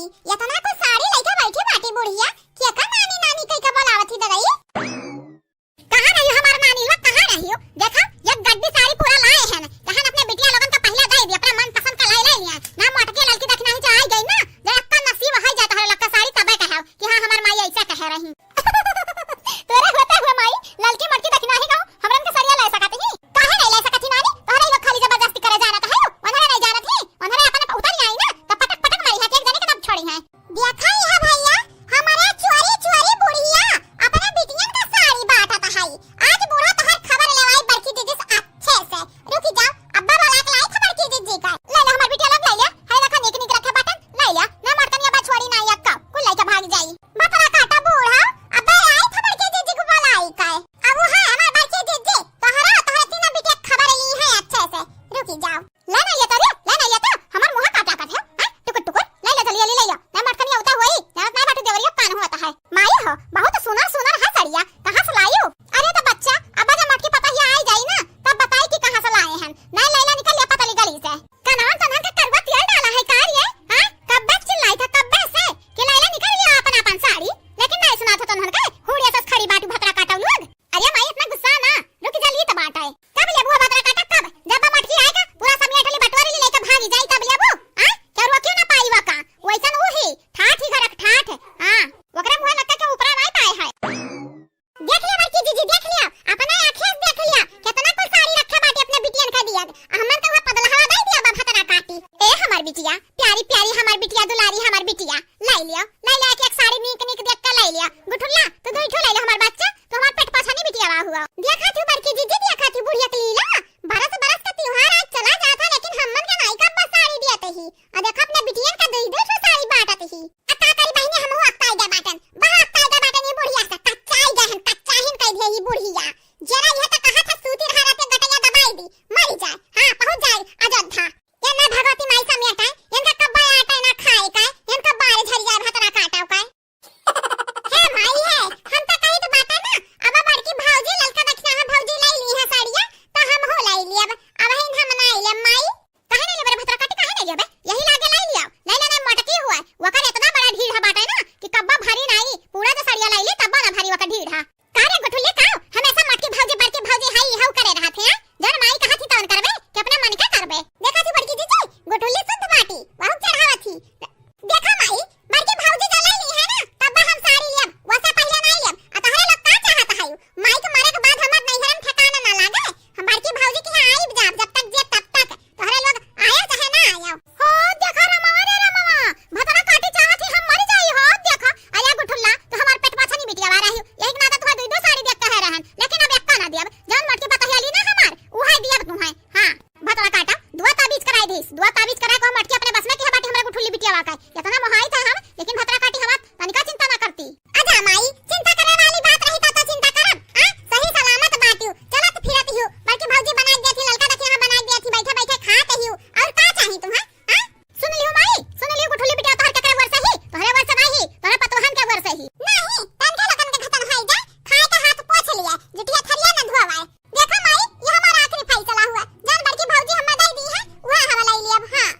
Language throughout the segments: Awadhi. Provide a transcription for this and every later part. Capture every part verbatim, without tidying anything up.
एतना कुल साड़ी लइके बैठी बाटी बुढ़िया, केका नानी नानी कइके बोलावत ही ददई? कहाँ रही हमार नानी लोग, कहाँ रही हो? देखा, एक गड्डी साड़ी पूरा लाए हैं, कहन अपने बिटिया लोगन का पहिले दे दी, अपना मनपसंद का लाई लाई लिया। ना मोटकी ललकी दखिनही जो आई गई ना, जो एक्का नसीब है जाता है लक्का साड़ी तबे कहे कि हाँ हमार माई ऐसा कहे रही। तोरे होते हुए माई, ललकी मोटकी दखिनही कहूँ, हमरन के सड़िया लाई सकत ही? काहे नहीं लाई सकत ही नानी? तोहरे लोग खाली जबरदस्ती करे जानत है, उन्हरे नहीं जानत ही, उन्हरे अपन उतर आई ना, तब पटक पटक मारी है, कि एक जने के ना छोड़ी है। देखा ही है भैया, हमारे चोरी चोरी बुढ़िया अपने बिटियन का साड़ी बांटत है। आज बूढ़ा तोहर खबर लेवाई बड़की दीदी से अच्छे से। रुकी जाओ, अब्बा बोला के लाई था बड़की दीदी का। ले ले हमार बिटिया लोग ले ले, है रखा निक निक रखे बटन, ले ले। ना मटकनिया बा छोड़ी ना यक्का, कुल लेके भाग जाई। भतरा काटा बूढ़ा, अब्बा आई था बड़की दीदी को बोलाई का। अब वो है हमार बड़की दीदी, तोहरा, तोहरे तीनों बिटिया खबर ली है अच्छे से। रुकी जाओ। ले ना ये तो रे, ले ना ये तो, हमार मुँह काटा कर है, हैं? टुकुर टुकुर, ले ले जल्दी जल्दी ले लो। ना मटकनिया उतर हुई, जानत नहीं बाटू देवरिया कान हुआ है। माई हो, बहुत सुनर सुनर है सड़िया, कहाँ से लायू? अरे तो बच्चा, अब जब मटकी पतहिया आई जाई ना, तब बताई कि कहाँ से लाए हैं। नहीं लैला निकल लिया पतली गली से। कनवा तनहन के करुआ तेल डाला है का रे? हाँ? कब्बे से चिल्लाई था, कब्बे से कि लैला निकल लिया अपन अपन साड़ी, लेकिन नहीं सुना था तनहन के, हुड़िया से खड़ी बाटू भतरा काटव लोग। अरे माई, इतना गुस्सा ना, रुक जा, ली तो बात है। कब लेबू भतरा काटा, कब? जब बा मटकी आएगा, पूरा समिया ठली बटोरी ली लेके भागी जाई, तब लेबू? आ? क्या रोकियो ना पाई वा का? वैसन वो ही, ठाठ ही घरक ठाठ। हाँ, ओकरे मुँह लक्का के ऊपरा नहीं पाए है। देख लिया बड़की जीजी, देख लिया, अपना आँखें से देख लिया, कितना कुल साड़ी रखे बाटे अपने बिटियन का दिया। हमन तो वहाँ पदलहवा दे दिया बा भतरा काटी। ए हमार बिटिया, प्यारी प्यारी हमार बिटिया, दुलारी हमार बिटिया, लाई लिया, लाई लिया, एक एक साड़ी नीक नीक देख के लाई लिया। गुठुल्ला, तू दुई ठो लाई लिया हमार बच्चा, तू हमार पेट पछानी बिटिया बा हुआ। देखा थी बड़की जीजी, देखा थी बुढ़िया के लीला, बरस बरस का त्योहार आज चला जात है, लेकिन हमन के नाई का बस साड़ी दिया तही। आ देखा अपने बिटियन का दुई दुई ठो साड़ी बांटत ही। आ का करी बहिनी, हमहू अकताई गए बाटन, बा अकताई गए बाटन, ये बुढ़िया से कच्चाई गए हन, कच्चाहिन कह दिए ये बुढ़िया। जरा यह तो कहा था सूती रहा रहते गटैया दबाई दी, मरी जाए, हाँ पहुँच जाए अयोध्या। ये ना भगवती माई समेट है, इनका कब्बा आटा ना खाए का, इनका बारे झरी जाए भतरा काटा का। हे माई हे, हम तो कही तो बाटा ना, अब बड़की भौजी ललका दखिना है भौजी लाई ली है साड़िया, तो हम हो लाई ली अब, अब हम ना ले माई। काहे नहीं लेबे रे भतरा काटी, काहे नहीं लेबे? यही लागे लाई लिया, लाई लेना मोटकी हुआ, वकर इतना बड़ा ढीढ़ है बाटे ना कि कब्बा भरी नहीं, पूरा तो साड़िया लाई ली तब्बा ना भरी वकर ढीढ़ है। का रे गुठुल्ली का? हमेशा मोटकी भौजी, बड़की भौजी हाई हाउ करे रहत है, हैं? जौन माई कहत ही तौन करबे कि अपने मन के करबे? देखा थी बड़की जीजी, गुठुल्ली शुद्ध बाटी, बहुत चढ़ावत ही। देखा माई, बड़की भौजी जब लाई ली है ना, तब हम साड़ी लियब, वसे पहले नहीं लियब। आ तोहरे लोग का चाहत है? माई के मरे के बाद हमार नैहर में ठिकाना ना लागे। हम बड़की भौजी के यहाँ आइब जाब, जब तक जियब तब तक। तोहरे लोग आयो चाहे ना आयो। हो, देखा रमवा रे रमवा, भतरा काटी चाहत ही हम मरी जाई हो। देखा, आया गुठुल्ला, तो हमार पेट पाछा नहीं बिटिया रही। यही के नाते तुहे दुई दो साड़ी देख कहे रहन, लेकिन अब एक्का ना दियब। जौन मोटकी पतहिया ली ना हमार, उहे दियब तुहे। हाँ, भतरा काटा, दुआ ताबीज कराई दीस, दुआ ताबीज करा को मोटकी अपने बस में के बाटी हमरा गुठुल्ली बिटिया का। इतना मोहाई था हम, लेकिन भतरा काटी हमार तनिका चिंता ना करती। अजा माई, चिंता करे वाली बात रही तो, तो चिंता करब। आ, सही सलामत बाटियो, चलत फिरत हियो, बड़की भौजी बनाई देती, ललका देखी हम बनाई देती, बैठे बैठे खात हियो, और का चाही तुम्हें? आ? सुन लियो माई, सुन लियो गुठुल्ली बिटिया तोहर केकरे वर्ष ही, तोहरे वर्ष नाही, तोहरे पतोहन के वर्ष ही। नहीं, तनके लगन के खतन हाई जा, खाए के हाथ पोछ लिया, जुटिया थरिया न धोवाए। देखा माई, ये हमारा आखिरी फैसला हुआ, जौन बड़की भौजी हमें दे दी है, वह हम ले लियब, हाँ।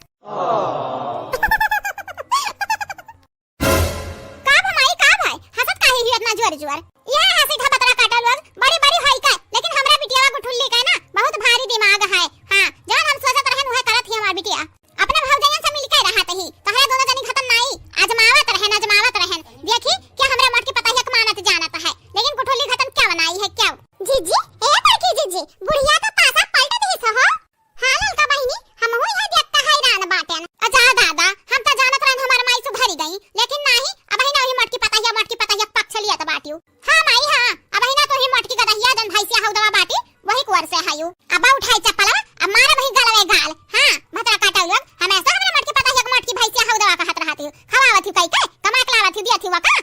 का भा माई, का भाई? हंसत काहे ही इतना जोर जोर? यह हंसी था भतरा काटा लोग, बड़ी बड़ी होई का, लेकिन हमरा बिटिया गुठुल्ली का ना बहुत भारी दिमाग है। हाँ, जौन हम सोचत रहन उहे करत ही हमार बिटिया। अपने भौजैयन से मिलके रहत ही, तहरे दोनों जनी खतन नाई, आजमावत रहन, आजमावत रहन। देखी, क्या हमरा मोटकी पतहिया के मानत जानत है, लेकिन गुठुल्ली खतन क्या बनाई है, क्या? जीजी, ए बड़की जीजी, बुढ़िया का पासा पलट दी हो। हाँ ललका बहिनी, हमहू इहे देख के हैरान बाटेन। अजा दादा, हम त जानत रहन हमार माई सुधरी गई, लेकिन नाही, अबहिन वही मोटकी पतहिया, मोटकी पतहिया के पक्ष लियत बाटिउ। हाँ माई, हाँ, अबहिन तो ही मोटकी गदहिया जौन भैंसिया हौदवा बाटी, वही कुवर से हयू। अब उठाई चप्पलवा, अब मारब ही गलवे गाल। हाँ, भतरा काटा लोग, हमेशा हमरे मोटकी पतहिया के मोटकी भैंसिया हौदवा कहत रहत ही, खवावत ही कई के, कमा के लावत ही दियत ही वका।